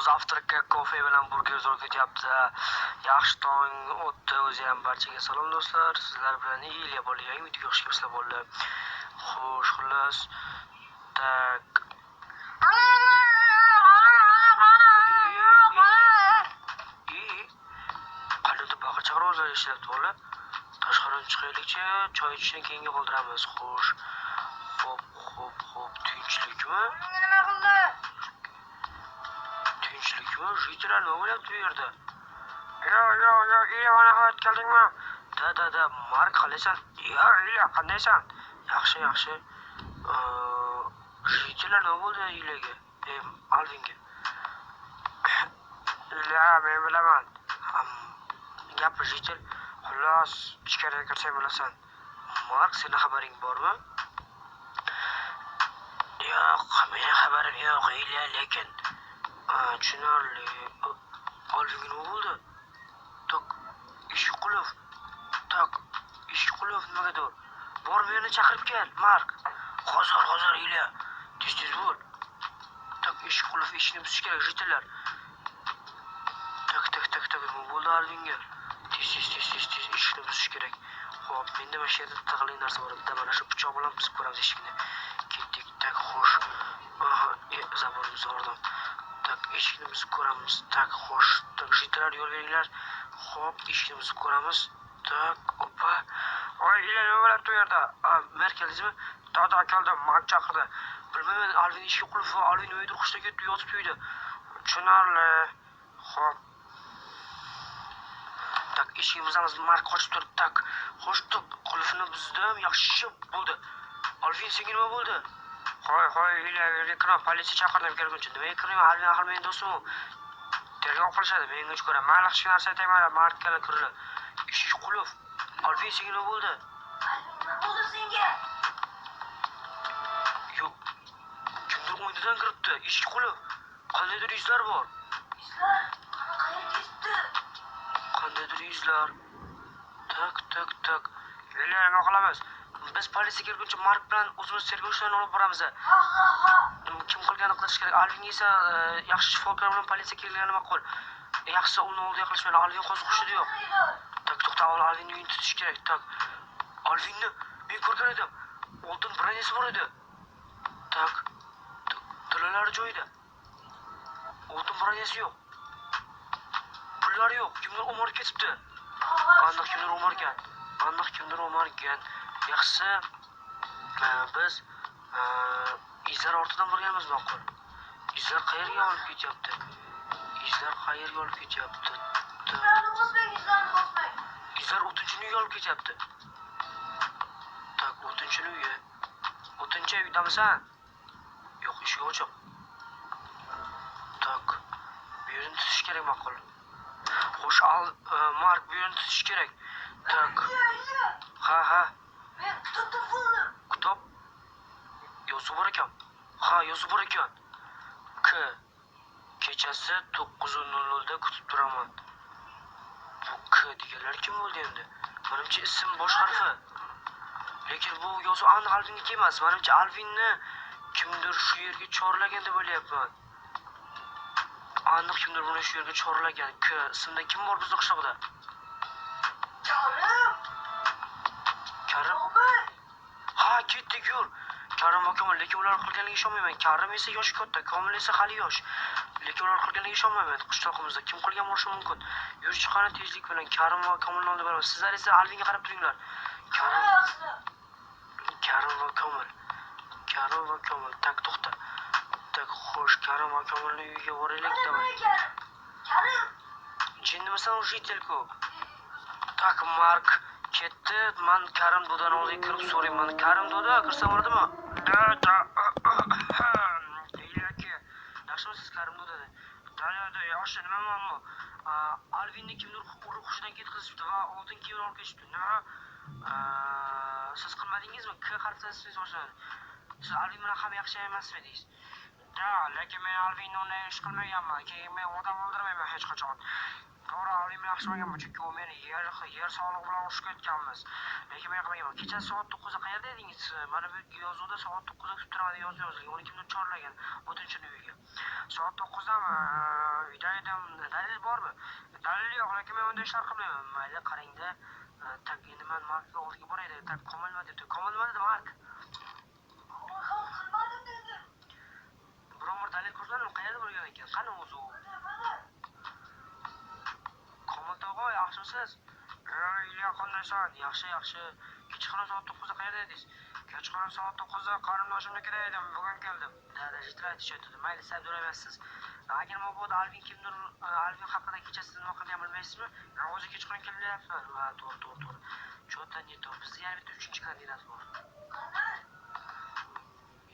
Завтрак ka kofe bilan burger zo'r ketyapti. Yaxshi tong o'tdi o'zi ham. Barchaga salom, do'stlar. Sizlar bilan Ilya bo'ldi. Yangi videoga xush kelibsizlar bo'ldi. Xo'sh, xullas. Так. Qandaydir baqir-chaqir ovozlar eshityapti, bola. Tashqaridan chiqaylikchi, choy ichishni keyinga qoldiramiz. Xo'sh. Xo'p, xo'p, xo'p, tinchlikmi? Nima qildi? Tinchlikmi? Житель lar nima bo'lyapti bu yerda? Yo, yo, yo, Ilya, mana hayot keldingmi? Да, да, да, Mark, qalaysan? Yo, Ilya, qandaysan? Yaxshi, yaxshi. Житель lar nima bo'ldi Ilyaga? Alvinga. Ilya, men bilaman. Gapir, житель. Xullas, ichkariga kirsang bilasan. Mark, seni xabaring bormi? Yo'q, meni xabarim yo'q, Ilya, lekin tushunarli. Alvinga nima bo'ldi? Так, eshik qulf. Так, eshik qulf nimagadir. Bor, meni chaqirib kel, Mark. Hozir, hozir, Ilya. Tez tez bo'l. Так, eshik qulf, eshikni buzish kerak, житель lar. Так, так, так, так, nima bo'ldi Alvinga? Tez, tez, tez, tez, tez eshikni buzish kerak. Xo'p, menda mana shu yerda tig'li narsa bor edi. Mana shu pichoq bilan buzib ko'ramiz eshikni. Ketdik. Так, xo'sh. Aha, забор ni buzib. Так, eshikni buzib ko'ramiz. Так, xo'sh. Так, житель lar, yo'l beringlar. Xo'p, eshikni buzib ko'ramiz. Так, opa. Oy, Ilya, nima bo'lyapti u yerda? Mer, keldingizmi? Да, да, keldim. Mark chaqirdi. Bilmayman, Alvin eshigi qulf va Alvin nimadir hushda ketdi, yotibdi uyda. Tushunarli. Xo'p. Так, eshikni buzamiz. Mark qochib turdi. Так, xo'sh, qulfini buzdim. Yaxshi bo'ldi. Alvin, senga nima bo'ldi? Qo'y, qo'y, Ilya, yerga kirma, politsiya chaqirdim kelguncha. Nimaga kirmayman? Alvin axir mening do'stim u. Tergov qilishadi, menga ko'ra. Mayli, hech narsa aytmayman, Mark kela kirdi. Eshik qulf. Alvin, senga nima bo'ldi? Nima bo'ldi senga? Yo'q. Kimdir o'ynadan kiribdi. Eshik qulf. Qandaydir izlar bor. Izlar qani, qayerga ketdi? Qandaydir izlar. Так, так, так. Ilya, nima qilamiz? Biz politsiya kelguncha Mark bilan o'zimiz tergov ishlarini olib boramiz. Ha, ha, ha. Kim qilganini qilish kerak. Alvinga esa yaxshi shifokor bilan politsiya kelgani ma'qul. Yaxshisi uni oldiga qilishmaydi. Alvin hozir hushida yo'q. Так, to'xta, avval Alvinni uyini tutish kerak. Так. Alvinni men ko'rgan edim. Oltin броня si bor edi. Так. Tillalari joyida. Oltin броня si yo'q. Pullari yo'q. Kimdir o'marib ketibdi. Aniq kimdir o'margan. Aniq kimdir o'margan. Yaxshisi biz izlar ortidan borganimiz ma'qul. Izlar qayerga olib ketyapti? Izlar qayerga olib ketyapti? Izlarni bosmang, izlarni bosmang. Izlar o'tinchini uyga olib ketyapti. Так, o'tinchini uyi. O'tinchi, uydamisan? Yo'q, eshik ochiq. Так, bu yerni tutish kerak ma'qul. Xo'sh, al, Mark, bu yerni tutish kerak. Так, Ilya, Ilya. Ha, ha. Men kitob topdim. Kitob yozuv bor ekan. Ha, yozuv bor ekan. K. Kechasi 9:00 da kutib turaman. Bu K deganlar kim bo'ldi endi? Menimcha ism bosh harfi. Lekin bu yozuv aniq Alvinniki emas. Menimcha Alvinni kimdir shu yerga chorlagan deb o'ylayapman. Aniq kimdir buni shu yerga chorlagan. K ismida kim bor bizni qishloqda? Karim. Karim. Komil. Ha, ketdik, yur. Karim va Komil, lekin ular qilganligiga ishonmayman. Karim esa yoshi katta, Komil esa hali yosh. Lekin ular qilganligiga ishonmayman. Qishloqimizda kim qilgan bo'lishi mumkin? Yur, chiqani tezlik bilan Karim va Komilni oldiga boramiz. Sizlar esa Alvinga qarab turinglar. Karim, Karim va Komil. Karim va Komil. Так, to'xta. Так, xo'sh, Karim va Komilni uyiga boraylik, давай. Karim. Karim. Jinnimisan, житель ku. Так, Mark ketdi. Man Karim dodani oldiga kirib so'rayman. Karim doda, kirsam bo'ladimi? Да, да. Ilya aka, yaxshimisiz, Karim doda? Да, да, да, yaxshi. Nima muammo? Alvinni kimdir urib hushidan ketkazibdi va oltin kiyim olib ketishibdi. Nima? Siz qilmadingizmi? K harfidan ismingiz boshlanadi. Siz Alvin bilan ham yaxshi emasmidingiz? Да, lekin men Alvinni unday ish qilmaganman. Keyin men odam o'ldirmayman hech qachon. To'g'ri, Alvin bilan yaxshi bo'lganman, chunki u meni yer sog'lig'i bilan urushga ketganmiz. Lekin men qilmaganman. Kecha soat 9da qayerda edingiz? Mana bu yozuvda soat 9da kutib turaman degan yozuv yozilgan. Uni kimdir chorlagan o'tinchini uyiga. Soat 9dami? Uyda edim. Dalil bormi? Dalil yo'q, lekin men unday ishlar qilmayman. Mayli, qarangda. Так, endi men Markga oldiga boray. Так, Komil nima debdi? Komil nima dedi, Mark? Komil ham qilmadim dedi. Biror bir dalil ko'rsatmadimi? Qayerda bo'lgan ekan? Qani o'zi u? Mana, mana. Komil tog'a, yaxshimisiz? Ilya, qandaysan? Yaxshi, yaxshi. Kechqurun soat 9da qayerda edingiz? Kechqurun soat 9da qarindoshimnikida edim, bugun keldim. Да, житель aytishayotdi. Mayli, siz aybdor emassiz. Agar mabodo Alvin kimdir, Alvin haqida kechasi nima qilgan bilmaysizmi? Yo'q, o'zi kechqurun kelmayapti. Ha, to'g'ri, to'g'ri, to'g'ri. Что-то не то. Bizda yana bitta uchinchi kandidat bor. Qanday?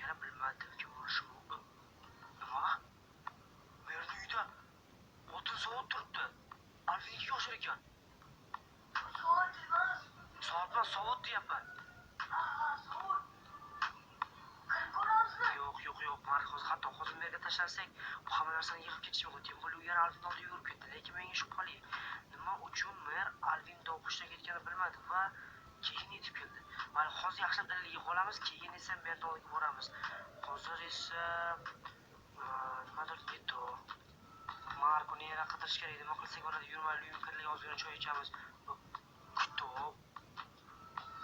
Yana bilmadim kim bo'lishi mumkin. Nima? Bu yerda uyda oltin soat turibdi. Alvinnikiga o'xshar ekan. Bu soat emas. Soat emas, sovut deyapman. Ha, soat. Kirib ko'ramizmi? Yo'q, yo'q, yo'q, Mark, hozir hatto hozir bu yerga tashlasak, u hamma narsani yig'ib ketishi mumkin. Тем более u yana Alvin oldiga yugurib ketdi. Lekin menga shubhali. Nima uchun mer Alvin hushidan ketganini bilmadi va keyin yetib keldi. Mayli, hozir yaxshilab dalil yig'ib olamiz, keyin esa merni oldiga boramiz. Hozir esa nimadir не то. Mark, uni yana qidirish kerak. Nima qilsak bo'ladi? Yurmayli, uyimga kirdik, ozgina choy ichamiz. Kitob.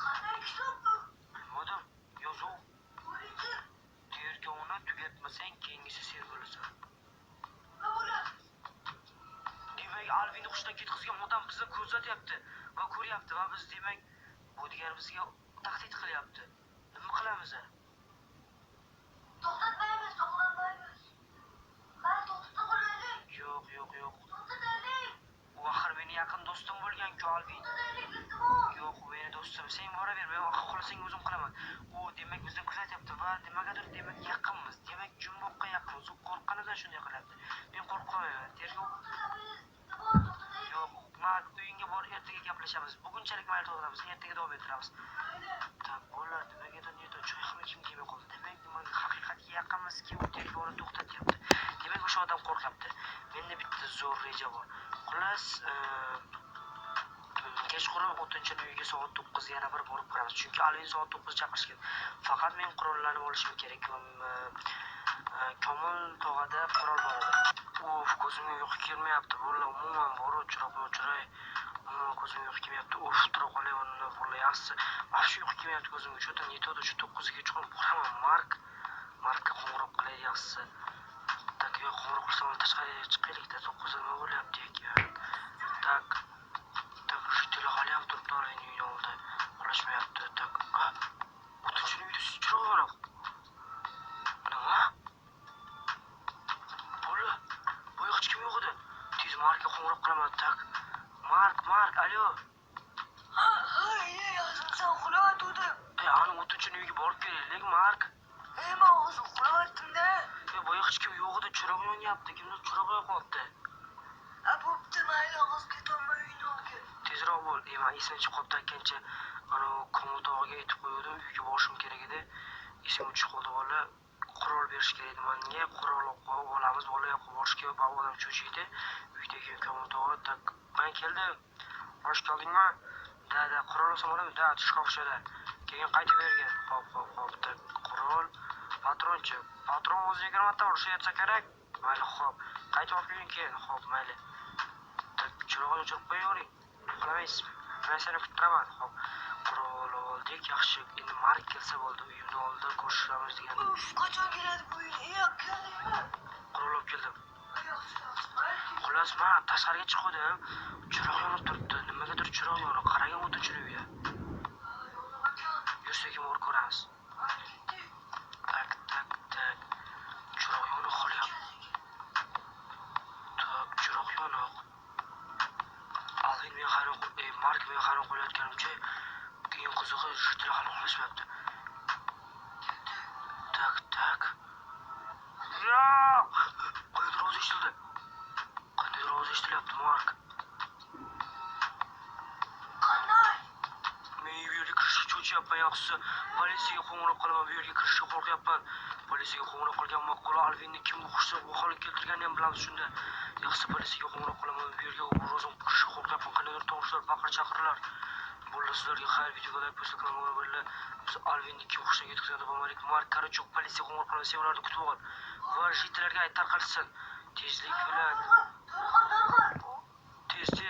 Qanday kitob bu? Bilmadim. Yozuv. Ko'ringchi. Tergovni tugatmasang, keyingisi sen bo'lasan. Nima bo'ladi? Demak, Alvinni hushidan ketkazgan odam bizni ko'zatyapti va ko'ryapti va biz, demak, bu degani bizga tahdid qilyapti. Nima qilamiz? To'xtatmaymiz, to'xtatmaymiz. Mayli, to'xtata qolaylik. Yo'q, yo'q, yo'q. To'xtataylik. U axir meni yaqin do'stim bo'lgan-ku, Alvin. To'xtataylik, iltimos. Yo'q, u meni do'stim. Sen boraver, men xohlasang o'zim qilaman. U demak bizni kuzatyapti va nimagadir demak yaqinmiz. Demak, jumboqqa yaqinmiz. U qo'rqqanidan shunday qilyapti. Men qo'rqmayman. Tergov To'xtatamiz, iltimos, to'xtataylik. Yo'q, Mark, uyingga bor, ertaga gaplashamiz. Bugunchalik mayli to'xtatamiz, ertaga davom ettiramiz. Mayli. Так, bolalar, nimagadir не то, choy ham ichim kelmay qoldi. Demak, nimaga haqiqatga yaqinmizki, u tergovni to'xtatyapti. Demak, o'sha odam qo'rqyapti. Menda bitta zo'r reja bor. Xullas, kechqurun o'tinchini uyiga soat 9 yana bir borib ko'ramiz. Chunki Alvin soat 9 chaqirishgan. Faqat men qurollanib olishim kerak. Komil tog'ada qurol bor edi. Uf, ko'zimga uyqu kelmayapti. Bolalar, umuman boru chiroq o'chiray. Umuman ko'zimga uyqu kelmayapti. Uf, tura qolay o'rnimdan, bolalar, yaxshisi. Вообще uyqu kelmayapti ko'zimga. Что-то не то, shu 9 kechqurun boraman. Mark, Markka qo'ng'iroq qilay yaxshisi. Так, yo'q, qo'ng'iroq qilsam tashqariga chiqaylik-da. 9 nima bo'lyapti ekan? Так. Так, житель hali ham turibdi Alvin uyini oldida. Uxlashmayapti. Так, a, o'tinchini uyida chiroq yoniq. Nima? Bola, bu yoq hech kim yo'q edi. Tez Markka qo'ng'iroq qilaman. Так. Mark, Mark, alo. Ha, ha, yaxshimisan, uxlayotgandim. E, ani o'tinchini uyiga borib kelaylik, Mark. Ey, men hozir uxlayotdim-da. E, bu yoq hech kim yo'q edi, chiroq yonyapti. Kimdir chiroq yoqyapti. Ha, bo'pti, mayli, hozir ketaman uyni oldiga. Tezroq bo'l. E, man esimdan chiqib qolibdi akkancha. Anavi Komil tog'aga aytib qo'ygandim, uyga borishim kerak edi. Esimga tushib qoldi bola. Qurol berish kerak edi menga. Qurol olamiz, bola yoqqa borishga odam cho'chiydi. Uydagi Komil tog'a, так, men keldim. Xosh keldingmi? Да, да, qurol olsam bo'ladimi? Да, shkafchada. Keyin qaytib bergin. Hop, hop, hop. Так, qurol, patronchi. Patron o'zi 20 ta urishayotsa kerak. Mayli, hop. Qaytib olib keling keyin. Hop, mayli. Так, chirog'ini o'chirib qo'yavering. Uxlamaysizmi? Men seni kutib turaman. Hop. Qurol oldik, yaxshi. Endi Mark kelsa bo'ldi. Uyimni oldida ko'rishamiz degan. Uf, qachon keladi bu uyga? Ey, keldingmi? Qurol olib keldim. Yaxshi, yaxshi, mayli. Xullas, men tashqariga chiqdim. Chiroq yonib turibdi. Nimagadir chiroq yonib. Qaragin o'tinchini uyida. Ha, yoniq ekan. Yursak borib ko'ramiz. Mayli, ketdik. Так, так, так. Chiroq yoniq haliyam. Так, chiroq yoniq. Alvin men hayron, Mark men hayron qolayotganimcha, keyin qizig'i житель hali uxlashmayapti. Так, так. Yo'q! Qayerdir ovoz eshitildi. Qandaydir ovoz eshitilyapti, Mark. Qanday? Men bu yerga kirishga cho'chiyapman, yaxshisi. Yaxshisi, politsiyaga qo'ng'iroq qilaman, bu yerga kirishga qo'rqyapman. Politsiyaga qo'ng'iroq qilgan ma'qul. Alvinni kim bu hushsiz bu holga keltirganini ham bilamiz shunda. Yaxshisi, politsiyaga qo'ng'iroq qilaman, bu yerga o'zim kirishga qo'rqyapman. Qandaydir tovushlar, baqir-chaqirlar. Bo'ldi, sizlarga xayr, videoga layk bosib, kanalga obuna bo'linglar. Biz Alvinni kim hushdan yetkazganini topolmadik. Mark, короче, politsiyaga qo'ng'iroq qilaman, sen ularni kutib ol. Va житель larga ayt, tarqalsin. Tezlik.